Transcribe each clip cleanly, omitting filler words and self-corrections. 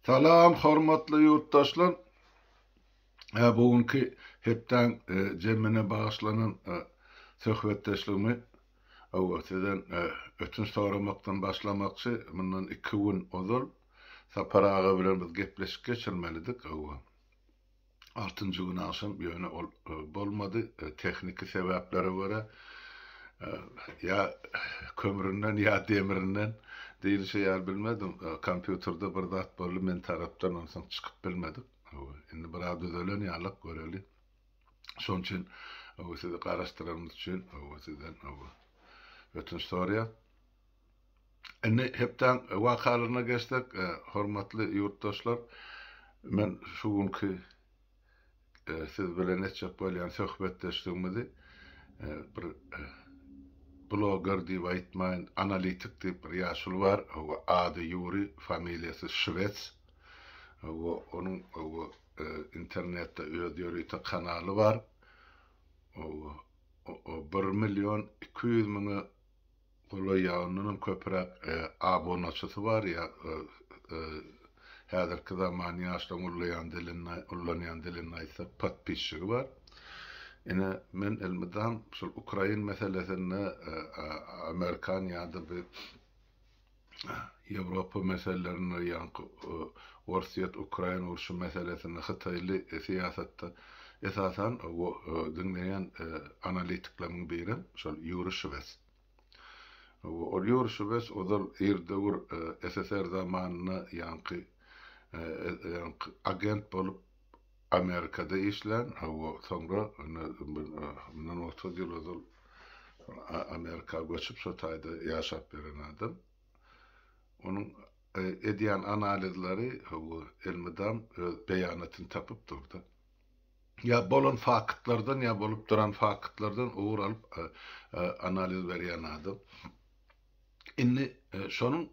Salam hormatly ýurtdaşlar. Bu günki hepdäň jemine bagyşlanan söhbetdeşligimi sizden ötünç soramakdan başlamakçy. Mundan iki gün ozal Sapar aga bilen biz gepleşik geçirmelidik. Altynjy gün agşam, ýöne ol bolmady, tehniki sebäplere görä, ýa kömründen, ýa demirinden diýlişi ýaly bilmedim, kompýuterde bir zat boldy, men tarapdan onsoň çykyp bilmedik. Indi biraz düzelen ýalak göreli. Şonuň üçin sizi garaşdyranymyz üçin sizden ötünç soraýas. Indi hepdäň wakalaryna geçsek, hormatly ýurtdaşlar, men şu günki siz bilen etjek bolýan söhbetdeşligimizi bir bloger diýip aýtmaýyn, analitik diýip bir ýaşuly bar, ady Ýuri, familiýasy Şwets. Onuň internetde öz ýörite kanaly bar. 1 million 200 müňe Golaý ýa ondanam köpräk abunaçysy bar ýa häzirki zaman ýaşlaryň ullaýan dilinde ullanýan dilinde aýtsak podpisçigi bar. Ine men elmydam şol ukrain meselesinde amerikan ýa-da bir Ýewropa meselelerinde ýaňky Orsýet Ukraina urşy meselesinde hytaýly syýasatda esasan diňleýän analitiklerimiň birem şol Ýuri Şwes. Ol Ýuri Şwes ozal ir döwür SSR zamanynda ýaňky ýaňky agent bolup Amerikada işlän, hawa, soňra mundan 30 ýyl ozal Amerika göçüp şo taýda ýaşap ýören adam. Onuň edýän analizleri hawa elmydam öz beýanatyny tapyp durdy. Ýa bolan faktlardan ýa bolup duran faktlardan ugur alyp analiz berýän adam. Indi şonuň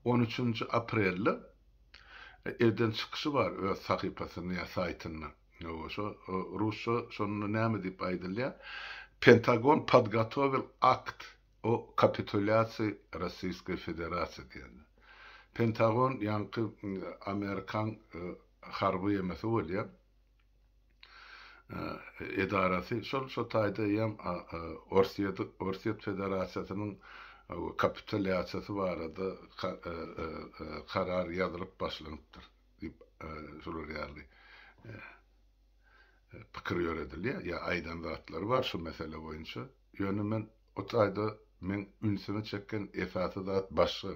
on üçünji aprelde eden çykyşy bar öz sahypasynda ýa saýtynda. Hawa, şo rusça şonda näme diýip aýdylýar? Pentagon podgotowil akt o kapitulýasiýi Rossiýskoý Federasiýa diýende. Pentagon ýaňky Amerikan harby emesi bolýar. Edarasy şol şo taýda eýýäm Orsýet Orsýet Federasiýasynyň kapitulýasiýasy barada karar ýazylyp başlanypdyr diýip şular ýaly pikir ýöredilýär ýa aýdan zatlary bar şu mesele boýunça. Ýöne men o taýda meň ünsümi çeken esasy zat başga.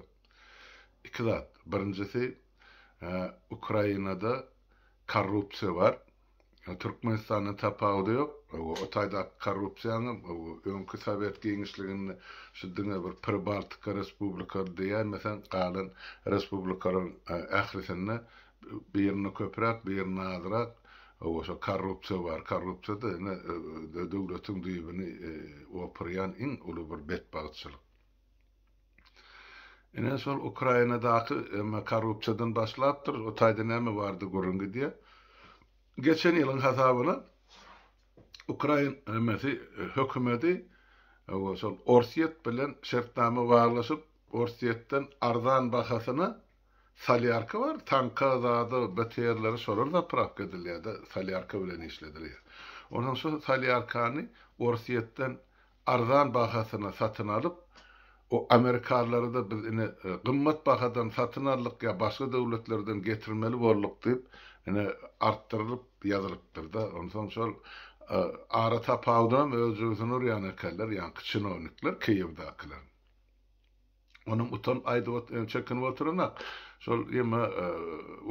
Iki zat. Birinjisi Ukrainada korrupsiýa bar. Türkmenistandan tapawudy ýok. O taýdaky korrupsiýaňam öňki sowet giňişliginde şu diňe bir Pribaltika respublikalary diýäýmeseň galan respublikalaryň ählisinde birinde köpräk, birinde azrak şo korrupsiýa bar. Korrupsiýa-da ine döwletiň düýbüni opurýan iň uly bir betbagtçylyk. Ine şol Ukrainadaky eme korrupsiýadan başlapdyr, o taýda näme bardy gürrüň gidýär. Geçen ýylyň hasabyna Ukrain emesi hökümedi şol Orsýet bilen şertnama baglaşyp, Orsýetden arzan bahasyna solýarka bar, tanka zada BTR-lere şolar zaprawka edilýär-de, solýarka bilen işledilýär. Onsoň şo solýarkany Orsýetden arzan bahasyna satyn alyp, o amerikanlary-da biz ine gymmat bahadan satyn aldyk ýa başga döwletlerden getirmeli bolduk diýip, ine artdyrylyp ýazylypdyr-da. Onsoň şol ara tapawudynam öz jübüsine urýan ekenler, ýaňky çinownikler, Kiýewdakiler. Onuň utanyp aýdyp ot, çekinip oturanok. Şol ýeme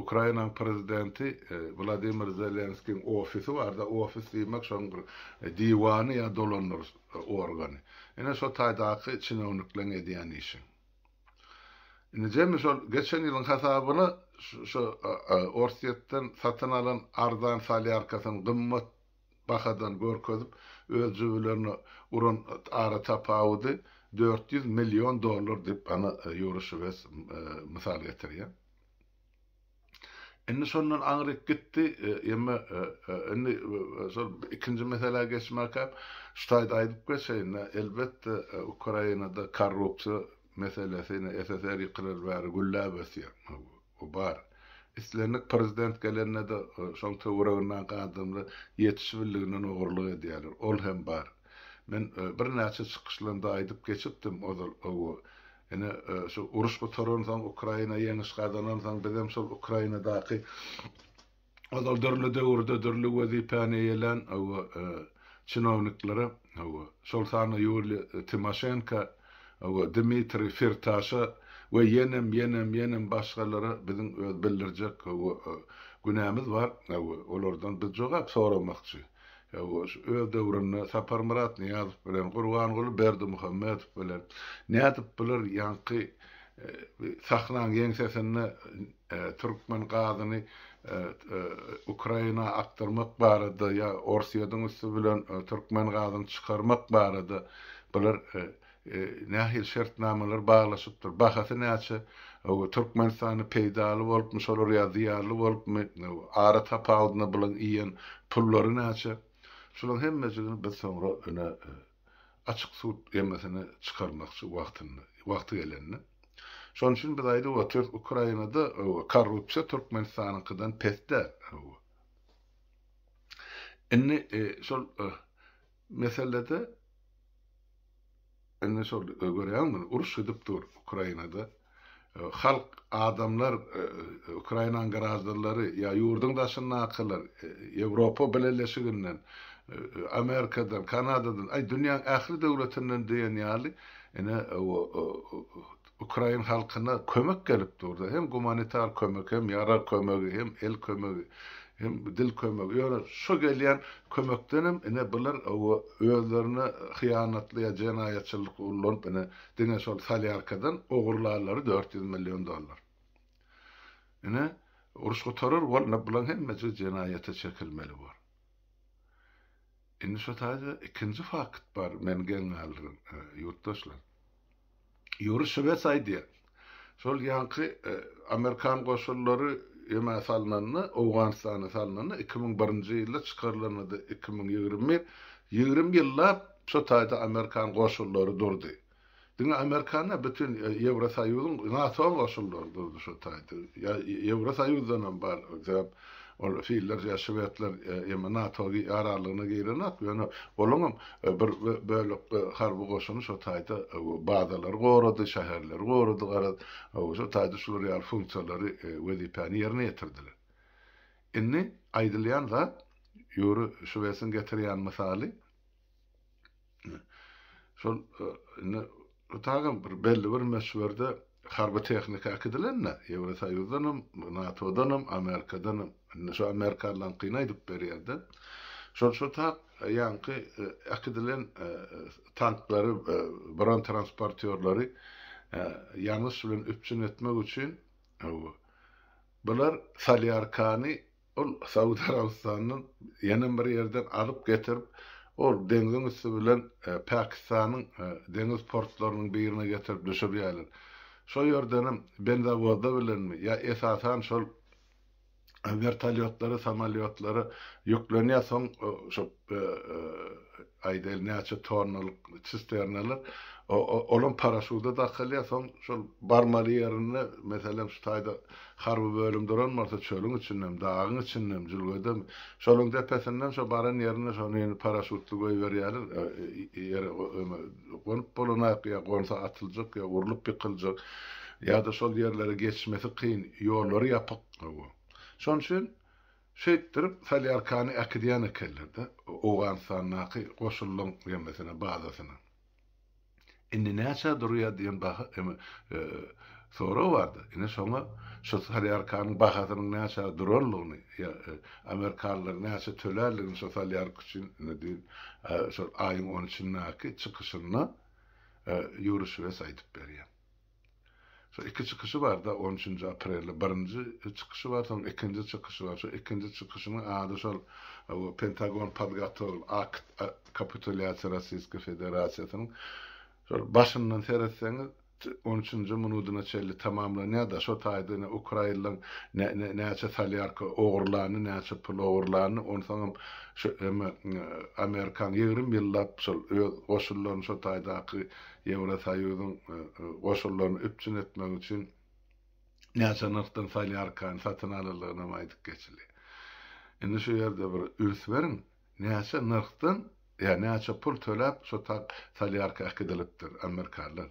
Ukrainanyň prezidenti Wladimir Zelenskiň ofisi bar-da, ofis diýmek şoň bir diwany ýa dolandyryş organy. Ine şo taýdaky çinownikleň edýän işi. Indi jemi şol geçen ýylyň hasabyna şo Orsýetden satyn alan arzan solýarkasyny gymmat bahadan görkezip, öz jübülerine uran ara tapawudy 400 million dollar diýip, ana Ýuri Şwes mysal getirýär. Indi şondan aňryk gitdi, emma indi şol ikinji meselä geçmäkäm, şu taýda aýdyp geçeýin, elbetde Ukrainada korrupsiýa meselesi ine SSR ýykylaly bäri gülläp ösýär. Bu bar. Islendik prezident gelende-de şoň töweregindäki adamlar ýetişibildiginden ogurlyk edýärler. Ol hem bar. Men birnäçe çykyşlarymda aýdyp geçipdim ozal owo ine şu uruş gutaransoň Ukraina ýeňiş gazanansoň bizem şol Ukrainadaky ozal dürli döwürde dürli wezipäni eýelän owo çinowniklere owo şol sanda Ýuliýa Timoşenko owo Dmitriý Firtaşa we ýenem ýenem ýenem başgalara biziň öz bildirjek owo günämiz bar owo olardan biz jogap soramakçy. Öz döwründe Saparmyrat Nyýazow bilen, Gurbanguly Berdimuhamedow bilen nädip bular ýaňky sahnaň ýeňsesinde türkmen gazyny Ukraina akdyrmak barada ýa Orsýetiň üsti bilen türkmen gazyny çykarmak barada bular Nähili şertnamalar baglaşypdyr? Bahasy näçe? Türkmenistana peýdaly bolupmy şolar ýa zyýanly bolupmy? Ara tapawudyna bulaň iýen pullary näçe? Şulaň hemmejigini biz soňra ine açyk sud emmesine çykarmakçy wagtynda, wagty gelende. Şonuň üçin biz aýdyp otyrys Ukrainada korrupsiýa Türkmenistanyňkydan pes däl. Indi şol meselede Indi şol görýäňmi, uruş gidip dur Ukrainada. Halk, adamlar, Ukrainanyň graždanlary ýa ýurduň daşyndakylar Ýewropa Bileleşiginden, Amerikadan, Kanadadan, aý dünýäň ähli döwletinden diýen ýaly ine Ukrain halkyna kömek gelip durda, hem gumanitar kömek, hem ýarag kömegi, hem el kömegi, hem dil kömegi. Ýöne şo gelýän kömekdenem ine bular özlerine hyýanatly ýa jenaýatçylyk ullanyp ine diňe şol solýarkadan ogurlanlary 400 million dollar. Ine uruş gutarar bol ine bulaň hemmesi jenaýata çekilmeli bor. Indi şo taýda ikinji fakt bar meni geň galdyran ýurtdaşlar. Ýuri Şwes aýdýar. Şol ýaňky amerikan goşunlary ýemä salnanda, Owganystana salnanda 2001-nji ýylda çykarylanda-da 2021, 20 ýyllap şo taýda amerikan goşunlary durdy. Diňe amerikan däl, bütin Ýewrosoýuzyň, NATO-nyň goşunlary durdy şo taýda. Ýa Ýewrosoýuzdanam bar, sebäp Ol filler ýa şwedler ýa NATO ýaranlygyna girenok, ýöne olaňam bir bölek harby goşuny şo taýda bazalary gorady, şäherleri gorady garaz, şo taýda şular ýaly funksiýalary, wezipäni ýerine ýetirdiler. Indi aýdylýan zat, Ýuri Şwesiň getirýän mysaly, Şol indi tagam bir belli bir möçberde harby tehnika äkidilende Ýewrosoýuzdanam, NATO-danam, Amerikadanam, indi şu amerikanlaryňkyny aýdyp berýär-de. Şol şo tak ýaňky äkidilen tanklary, bronetransportýorlary ýangyç bilen üpjün etmek üçin bular solýarkany Ol Saud Arabystanyndan ýenem bir ýerden alyp getirip, ol deňziň üsti bilen Pakistanyň deňiz portlarynyň birine getirip düşürýärler. Şo ýerdenem benzowozda bilenmi ýa esasan şol wertolýotlara, samolýotlara ýüklenýär, soň şo aýdaýly näçe tonnalyk sisternalar olam paraşuda dakylýar, soň şol barmaly ýerinde, meselem şu taýda Harby bölüm duran bolsa çölüň içindemi, dagyň içindemi, jülgedemi, şolaň depesinden şo baran ýerinde şony ýene paraşutly goýberýärler, ýere gonup bolanak ýa gonsa atyljak ýa urlup ýykyljak ýa-da şol ýerlere geçmesi kyn, ýollary ýapyk. Hawa. Şonuň üçin şeýtdirip solýarkany äkidýän ekenler-de, Owganystandaky goşunlaň ýemesine, bazasyna. Indi näçä durýar diýen baha eme sorag bardy. Ine şoňa şu solýarkanyň bahasynyň näçä duranlygyny ýa amerikanlar näçe tölänligini şo solýarka üçin ine düýn şol aýyň on üçündäki çykyşynda Ýuri Şwes aýdyp berýär. Şo iki çykyşy bar-da, on üçünji aprelde birinji çykyşy bar, soň ikinji çykyşy bar. Şo ikinji çykyşynyň ady şol Pentagon podgotowil akt kapitulýasiýa Rossiýskiý Federasiýasynyň şol başyndan seretseňiz on üçünji minudyna çenli tamamlanýar-da, şo taýda ine ukrainlaň näçe solýarka ogurlanyny, näçe pul ogurlanyny, onsoňam şu eme Amerikaň 20 ýyllap şol öz goşunlaryny şo taýdaky Ýewrosoýuzyň goşunlaryny üpjün etmek üçin. Näçe nyrhdan solýarkany satyn alanlygynam aýdyp geçilýär. Indi şu ýerde bir üns beriň, näçe nyrhdan ýa näçe pul töläp şo tak solýarka äkidilipdir amerikanlar.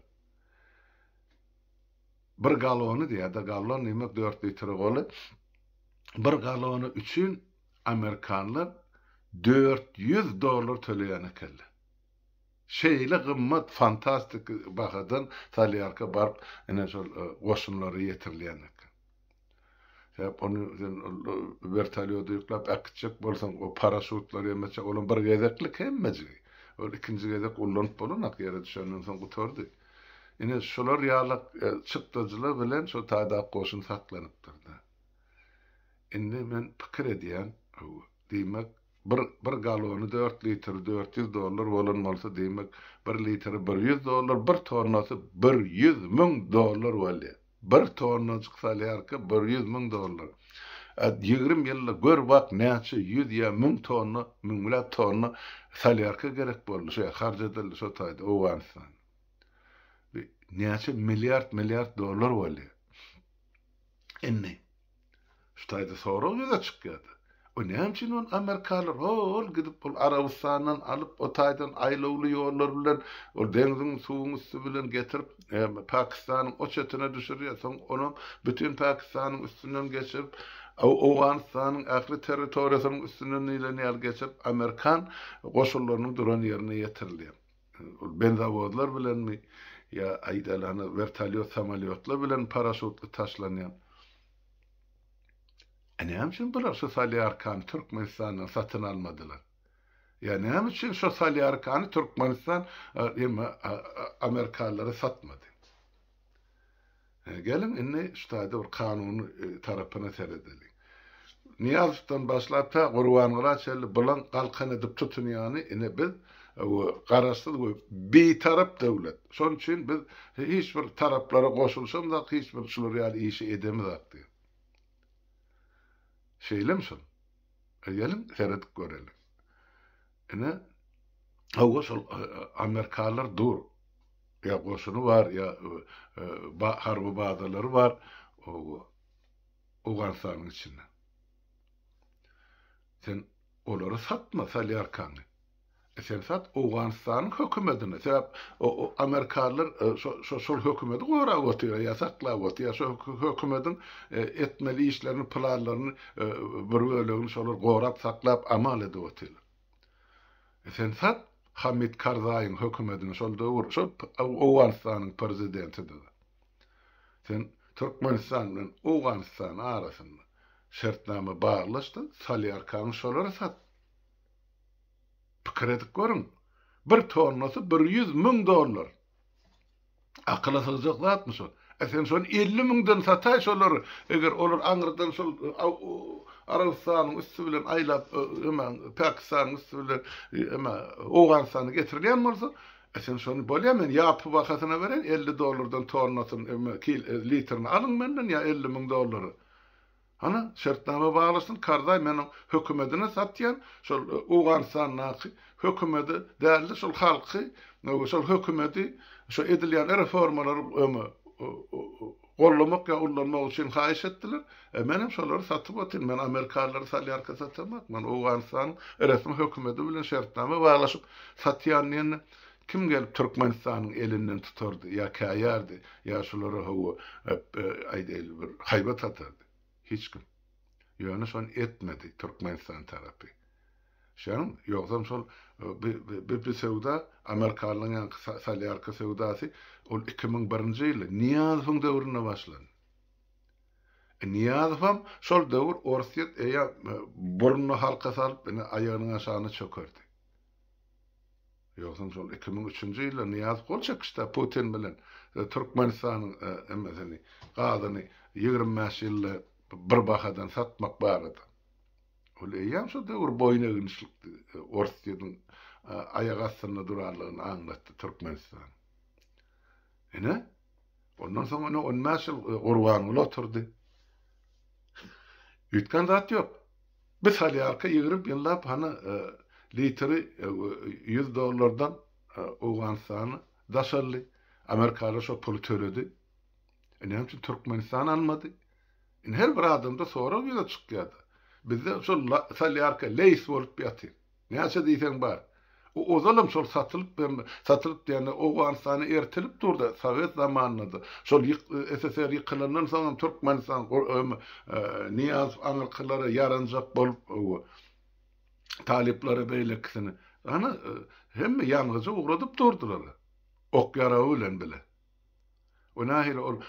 Bir galony diýýär-de, gallon diýmek dört litre goly. Bir galony üçin amerikanlar 400 dollar töleýän ekenler. Şeýle gymmat fantastik bahadan solýarka baryp ine şol goşunlara ýetirilýän eken. Sebäp ony sen wertolýoda ýükläp äkitjek bolsaň o paraşutlar ýemeçe olam bir gezeklik hemmejigi. Ol ikinji gezek ullanyp bolanak ýere düşenden soň gutardy. Ine şular ýalak çykdajylar bilen şo taýdaky goşun saklanypdyr-da. Indi men pikir edýän, diýmek Bir bir galony dört litri 400 dollar bolan bolsa diýmek bir litri 100 dollar bir tonnasy 100 müň dollar bolýar. Bir tonnajyk salýarka 100 müň dollar. A 20 ýylda gör bak näçe ýüz ýa müň tonna müňläp tonna salýarka gerek boldy şo harç edildi şo taýda Owganystanda. Näçe milliard milliard dollar bolýar. Indi Şu taýda sorag ýüze çykýardy. O näme üçin ol amerikalar ho-ol gidip ol Arabystandan alyp o taýdan aýlawly ýollar bilen ol deňziň suwuň üsti bilen getirip Pakistanyň o çetine düşürýär soň onam bütin Pakistanyň üstünden geçirip Owganystanyň ähli territoriýasynyň üstünden diýlen ýaly geçirip amerikan goşunlarynyň duran ýerine ýetirilýär. Ol benzowozlar bilenmi ýa aýdaly hany wertolýot samolýotlar bilen paraşutly taşlanýan. E näme üçin bular şu solýarkany Türkmenistandan satyn almadylar? Ýa näme üçin şu solýarkany Türkmenistan eme amerikanlara satmady? Geliň indi şu taýda bir kanuny tarapyna seredeliň. Nyýazowdan başlap tä Gurbanguly çenli bulaň galkan edip tutunýany ine biz garaşsyz we bitarap döwlet. Şonuň üçin biz hiç bir taraplara goşulyşamzak, hiç bir şular ýaly işi edemizak diýip. Şeýlemi şol? Geliň seredip göreliň. Ine hawa şol amerikanlar dur. Ýa goşuny bar, ýa harby bazalary bar Owganystanyň içinde. Sen olary satma solýarkaňy. E sen sat Owganystanyň hökümetine. Sebäp amerikanlar şol hökümeti gorap otyr, ýa saklap otyr, ýa şo hökümetiň etmeli işlerini, planlaryny bir bölegini şolar gorap saklap amal edip otyrlar. E sen sat Hamid Karzaýyň hökümetini şol döwür, şol Owganystanyň prezidentidi. Sen Türkmenistan bilen Owganystan arasynda şertnama baglaşda, solýarkaňy şolara sat. Pikir edip görüň. Bir tonnasy 100 müň dollar. Akyla sygjak zatmy şol? E sen şony 50 müňden sataý şolary. Eger olar aňyrdan şol Arabystanyň üsti bilen aýlap, eme Pakistanyň üsti bilen eme Owganystana getirilýän bolsa, e sen şony bolýa men ýapy bahasyna bereýin 50 dollardan tonnasyny eme litrini alyň menden ýa 50 müň dollara. Hany, şertnama baglaşsyn, Karzaý meniň hökümedine satýan, şol Owganystandaky hökümedi dälde, şol halky, şol hökümedi, şo edilýän reformalary öňe gollamak ýa ullanmak üçin haýyş etdiler. E, menem şolary satyp otyryn. Men amerikanlary salýarka satamok. Men Owganystanyň resmi hökümedi bilen şertnama baglaşyp satýan diýende, kim gelip Türkmenistanyň elinden tutardy ýa käýärdi, ýa şulara hawa, aýdaýly bir haýbat atardy? Hiç kim. Ýöne şony etmedi Türkmenistan tarapy. Şonuň, ýogsam şol bi bi söwda, amerikanlaryň ýaňky solýarka söwdasy ol 2001-nji ýylda Nyýazowyň döwründe başlandy. E, Nyýazowam şol döwür Orsýet eýýäm burnuna halka salyp, ine aýagynyň aşagyna çökerdi. Ýogsam şol 2003-nji ýylda Nyýazow gol çekişdi Putin bilen Türkmenistanyň hemmesini, gazyny 25 ýylda bir bahadan satmak barada. Ol eýýäm şo döwür boýun eginişlikdi, Orsýetiň aýak astynda duranlygyny aňlatdy Türkmenistan. Ine, ondan soň ine 15 ýyl Gurbanguly oturdy. Üýtgän zat ýok. Bir solýarka 20 ýyllap hany litri 100 dollardan Owganystana daşaldy. Amerikalar şo puly töledi. E näme üçin Türkmenistan almady? Indi her bir adamda sorag ýüze çykýar-da. Bizde şol solýarka leýs bolup ýatyr. Näçe diýseň bar. O ozalam şol satylyp hem satylyp diýende Owganystana ertilip durdy sowet zamanynda-da. Şol SSR ýykylandan soň hem Türkmenistan Nyýazow aňyrkylara ýaranjak bolup talyplara beýlekisini hany hemme ýangyjy ugradyp durdular. Ok-ýaragy bilen bile. O nähili ol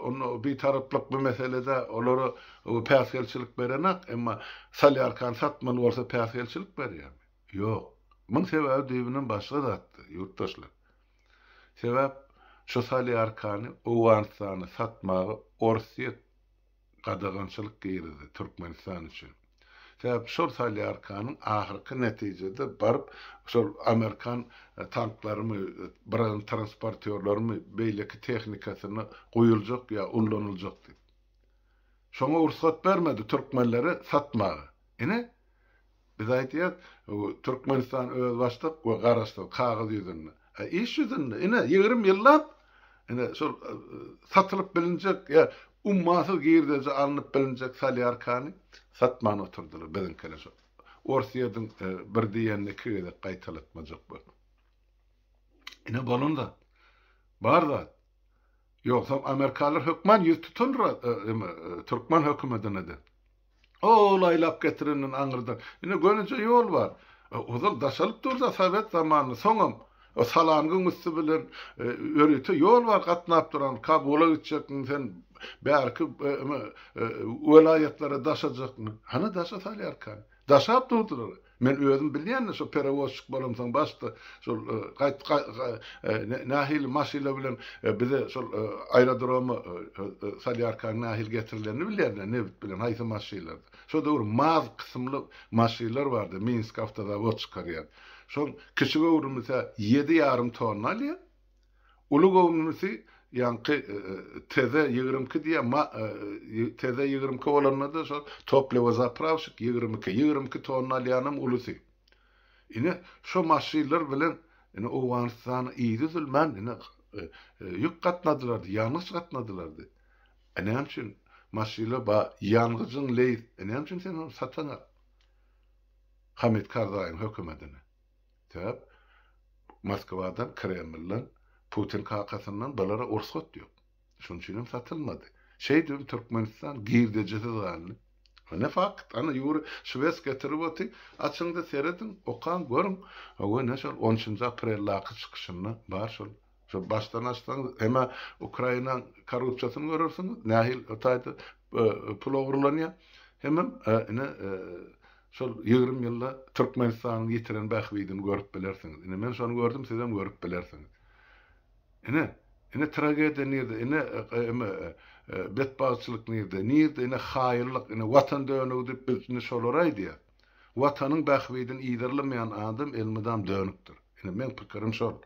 onda bitaraplyk bu meselede olara päsgelçilik berenak, emma solýarkany satmaly bolsa päsgelçilik berýärmi? Ýok. Muň sebäbi düýbünden başga zatda, ýurtdaşlar. Sebäp şu solýarkany Owganystana satmaga Orsýet gadagançylyk girizdi Türkmenistan üçin. Sebäp şol solýarkanyň ahyrky netijede baryp şol amerikan tanklarymy, bronetransportýorlarymy, beýleki tehnikasyna guýuljak ýa ullanyljak diýip. Şoňa rugsat bermedi türkmenlere satmaga. Ine, Biz aýdýas, Türkmenistan özbaşdak we garaşsyz kagyz ýüzünde. A iş ýüzünde, ine, 20 ýyllap, ine, şol satylyp bilinjek ýa ummasyz girdeji alnyp bilinjek solýarkany satman oturdylar biziňkiler şol. Orsýetiň bir diýenini iki gezek gaýtalatmajak bolup. Ine bolan zat. Bar zat. Ýogsam amerikanlar hökman ýüz tutandyr türkmen hökümetine-de. Ol aýlap getirenden aňyrdan. Ine gönüje ýol bar. Ozal daşalyp durda sowet zamanynda. Soňam o Salangyň üsti bilen ýörite ýol bar gatnap duran. Kabula gitjekmiň sen bärki welaýatlara daşajakmy? Hany daşa salýarkan. Daşap durdular. Men özüm bilýän-de şo perewozçik bolamsoň başda şol gaýt nähili maşyna bilen bize şol aerodroma solýarkanyň nähili getirilenini bilýän-de nebit bilen haýsy maşylarda. Şo döwür maz kysymly maşylar bardy Minsk awtozawod çykarýan. Şoň kiçi göwrümlisi ýedi ýarym tonna alýar. Uly göwrümlisi ýaňky TZ 22 diýýär, ma TZ 22 bolanda-da şol topliwozaprawşik 22, 22 tonna alýanam ulusy. Ine, şo maşynlar bilen ine Owganystana yzy üzülmän ine ýük gatnadylardy, ýangyç gatnadylardy. E näme üçin maşynlar ba ýangyjyň leýs, e näme üçin sen ony sataňak Hamid Karzaýyň hökümetine? Sebäp Moskwadan, Kremlden, Putin kakasyndan bulara ursat ýok. Şonuň üçin hem satylmady. Şeýdibem Türkmenistan girdejisiz galdy. Ine fakt, ana Ýuri Şwes getirip oty, açyňda serediň, okaň, görüň. Hawa ine şol on üçünji apreldaky çykyşynda bar şol. Şol başdan açsaňyz hem-ä Ukrainaň korrupsiýasyny görersiňiz, nähili o taýda pul ogurlanýar, hemem ine Şol 20 ýylda Türkmenistanyň ýitiren bähbidini görüp bilersiňiz. Ine men şony gördüm, sizem görüp bilersiňiz. Ine, ine tragediýa nirde, ine eme betbagtçylyk nirde, nirde ine haýynlyk, ine watan dönügi diýip biz indi şolara aýdýas. Watanyň bähbidini yzarlamaýan adam elmydam dönükdir. Ine meň pikirim şol.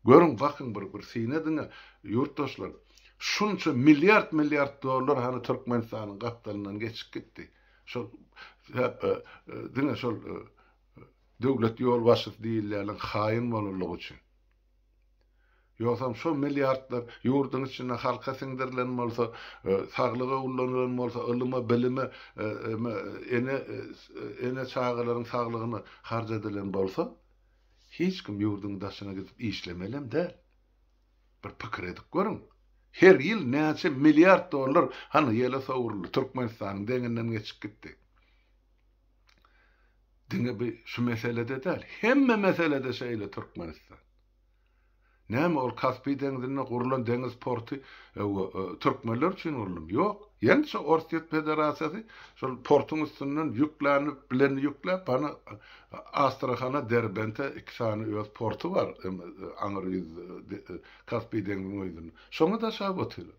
Görüň, bakyň bir bir syn ediň-ä, ýurtdaşlar. Şunça milliard-milliard dollar hany Türkmenistanyň gapdalyndan geçip gitdi. Şol diňe şol döwlet ýolbaşçysy diýilýänleň haýyn bolanlygy üçin. Ýogsam şo milliardlar ýurduň içinde halka siňdirilen bolsa, saglyga ullanylan bolsa, ylyma, bilime, ene ene çagalaryň saglygyna harç edilen bolsa, hiç kim ýurduň daşyna gidip işlemelem däl. Bir pikir edip görüň. Her ýyl näçe milliard dollar hany ýele sowruldy, Türkmenistanyň deňinden geçip gitdi. Diňe bir şu meselede däl, hemme meselede şeýle Türkmenistan. Näme ol Kaspi deňzinde gurlan deňiz porty türkmenler üçin guruldymy? Ýok. Ýene şo Orsýet Federasiýasy şol portuň üstünden ýükläni bilenini ýükläp, hany Astrahana, Derbente iki sany öz porty bar, aňyr ýüz Kaspi deňziniň o ýüzünde. Şoňa daşap otyrlar.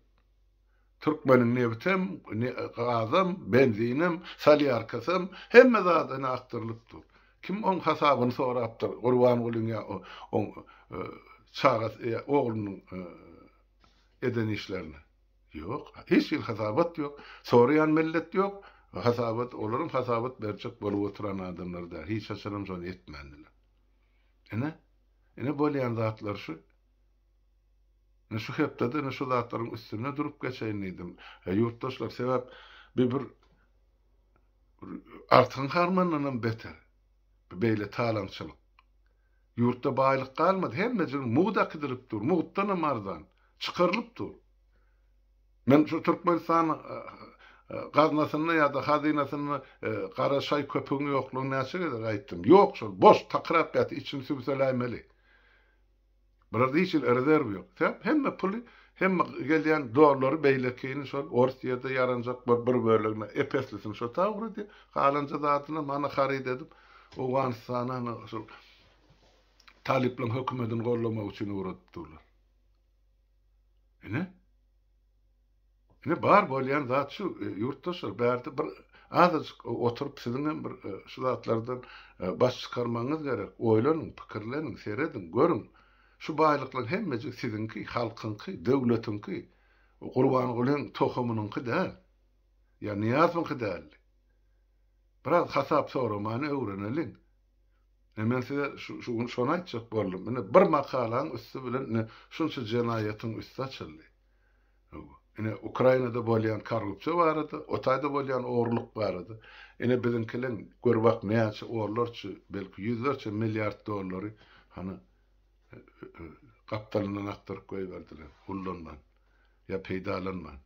Türkmeniň nebitem, gazam, benzinem, solýarkasam, hemme zady ine akdyrylyp dur. Kim oň hasabyny sorapdyr Gurbangulyň ýa oň çagasy ýa oglunyň eden işlerine? Ýok. Hiç hili hasabat ýok. Soraýan millet ýok. Hasabat, olaram hasabat berjek bolup oturan adamlar däl. Hiç haçanam şony etmändiler. Ine, ine bolýan zatlar şu. Ine şu hepdede ine şu zatlaryň üstünde durup geçeýin diýdim. Ýurtdaşlar sebäp bi bir Artygyň harmanyndanam beter. Bi beýle talaňçylyk. Ýurtda baýlyk galmady, hemmejigi mugt äkidilip dur, mugtdanam arzan, çykarylyp dur. Men şu Türkmenistan gaznasynda ýa-da hazynasynda gara şaý köpügiň ýoklugyny näçe gezek aýtdym. Ýok şol, boş, takyrap ýatyr, içini sübseläýmeli. Bularda hiç hili rezerw ýok. Sebäp hemme puly, hemme gelýän dollary beýlekini şol Orsýede ýaranjak bir bir bölegini ep-eslisini şo ta ugradýar. Galanja zadyny mana haryt edip Owganystana ana şol talyplaryň hökümetini gollamak üçin ugradyp durlar. Ine. Ine bar bolýan zat şu ýurtdaşlar bärde bir azajyk oturyp siziň hem bir şu zatlardan baş çykarmagyňyz gerek. Oýlanyň, pikirleniň, serediň, görüň. Şu baýlyklaryň hemmejigi siziňki, halkyňky, döwletiňki. Gurbangulyň tohumynyňky däl. Ýa Nyýazowyňky däldi. Biraz hasap soramany öwreneliň. Ine men size şu gün şony aýtjak boldum. Ine bir makalaň üsti bilen ine şunça jenaýatyň üsti açyldy. Ine Ukrainada bolýan korrupsiýa barada, o taýda bolýan ogurlyk barada. Ine biziňkileň gör bak näçe onlarça, belki ýüzlerçe milliard dollary hany gapdalyndan akdyryp goýberdiler, ullanman ýa peýdalanman.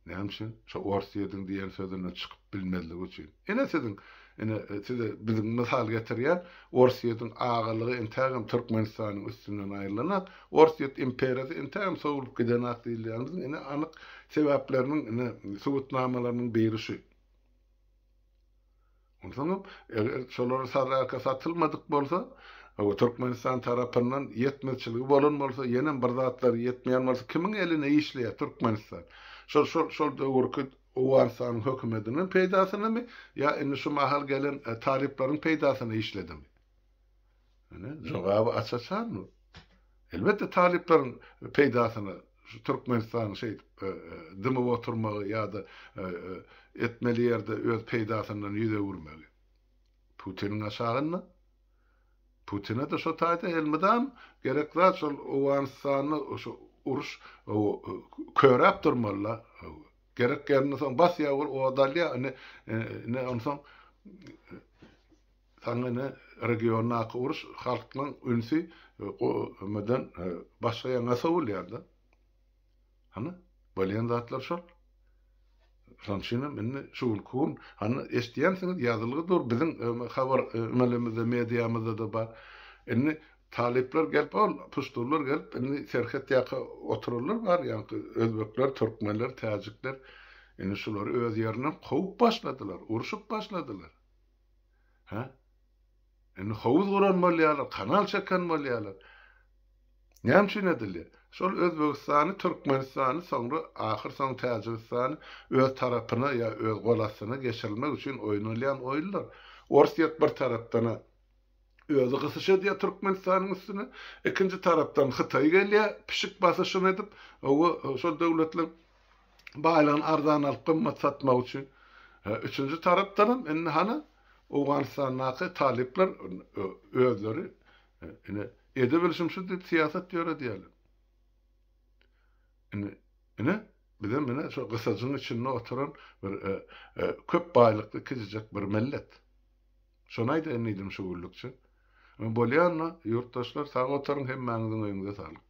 Näme üçin? Şo Orsýetiň diýen sözünden çykyp bilmezligi üçin. Ine siziň, ine size biziň mysal getirýän Orsýetiň agalygy entägem Türkmenistanyň üstünden aýrylanak, Orsýet imperiýasy entägem sowulyp gidenak diýilýänimiziň ine anyk sebäpleriniň ine subutnamalarynyň biri şu. Onsoňam, eger şolar Sararka satylmadyk bolsa, hawa, Türkmenistan tarapyndan ýetmezçiligi bolan bolsa, ýenem bir zatlar ýetmeýän bolsa, kimiň eline işleýär Türkmenistan? Şol, şol, şol döwürki Owganystanyň hökümetiniň peýdasynamy ýa indi şu mahal gelen talyplaryň peýdasyna işledimi? Ine, jogaby aç-açan bu. Elbetde talyplaryň peýdasyna şu Türkmenistanyň şeýdip dymyp oturmagy ýa-da etmeli ýerde öz peýdasyndan ýüz öwürmegi. Putiniň aşagynda. Putine-de şo taýda elmydam gerek zat şol Owganystanda şu uruş köräp durmaly-la. Gerek ýerinde soň basýar ol ot alýar ine ine onsoň Saňa ine regiondaky uruş halkyň ünsi meden başga ýaňa sowulýar-da. Hany, bolýan zatlar şol. Şonuň üçin hem indi şu günki gün hany eşidýänsiňiz ýazylgy dur biziň habar ümelemizde mediamyzda-da bar. Indi talyplar gelip ol puştunlar gelip indi serhet ýaka oturanlar bar ýaňky özbekler, türkmenler, täjikler indi şulary öz ýerinden kowup başladylar, urşup başladylar. Hä? Indi howuz guran bolýarlar, kanal çeken bolýarlar. Näme üçin edilýär? Şol Özbegistany, Türkmenistany, soňra ahyr soň Täjigistany öz tarapyna ýa öz gol astyna geçirilmek üçin oýnalýan oýunlar. Orsýet bir tarapdan-a özi gysyş edýär Türkmenistanyň üstüne, ikinji tarapdan Hytaý gelýär, pişik basyşyny edip, hawa, şol döwletleň baýlygyny arzan alyp gymmat satmak üçin. Üçünji tarapdanam indi hany Owganystandaky talyplar özleri ine edebilişim şu diýip syýasat ýöredýärler. Indi ine bizem ine şu gysajyň içinde oturan bir köp baýlykly kiçijek bir millet. Şony aýdaýyn diýdim şu günlükçe. Bolýanda ýurtdaşlar sag oturyň hemmäňiziň öýüňize saglyk.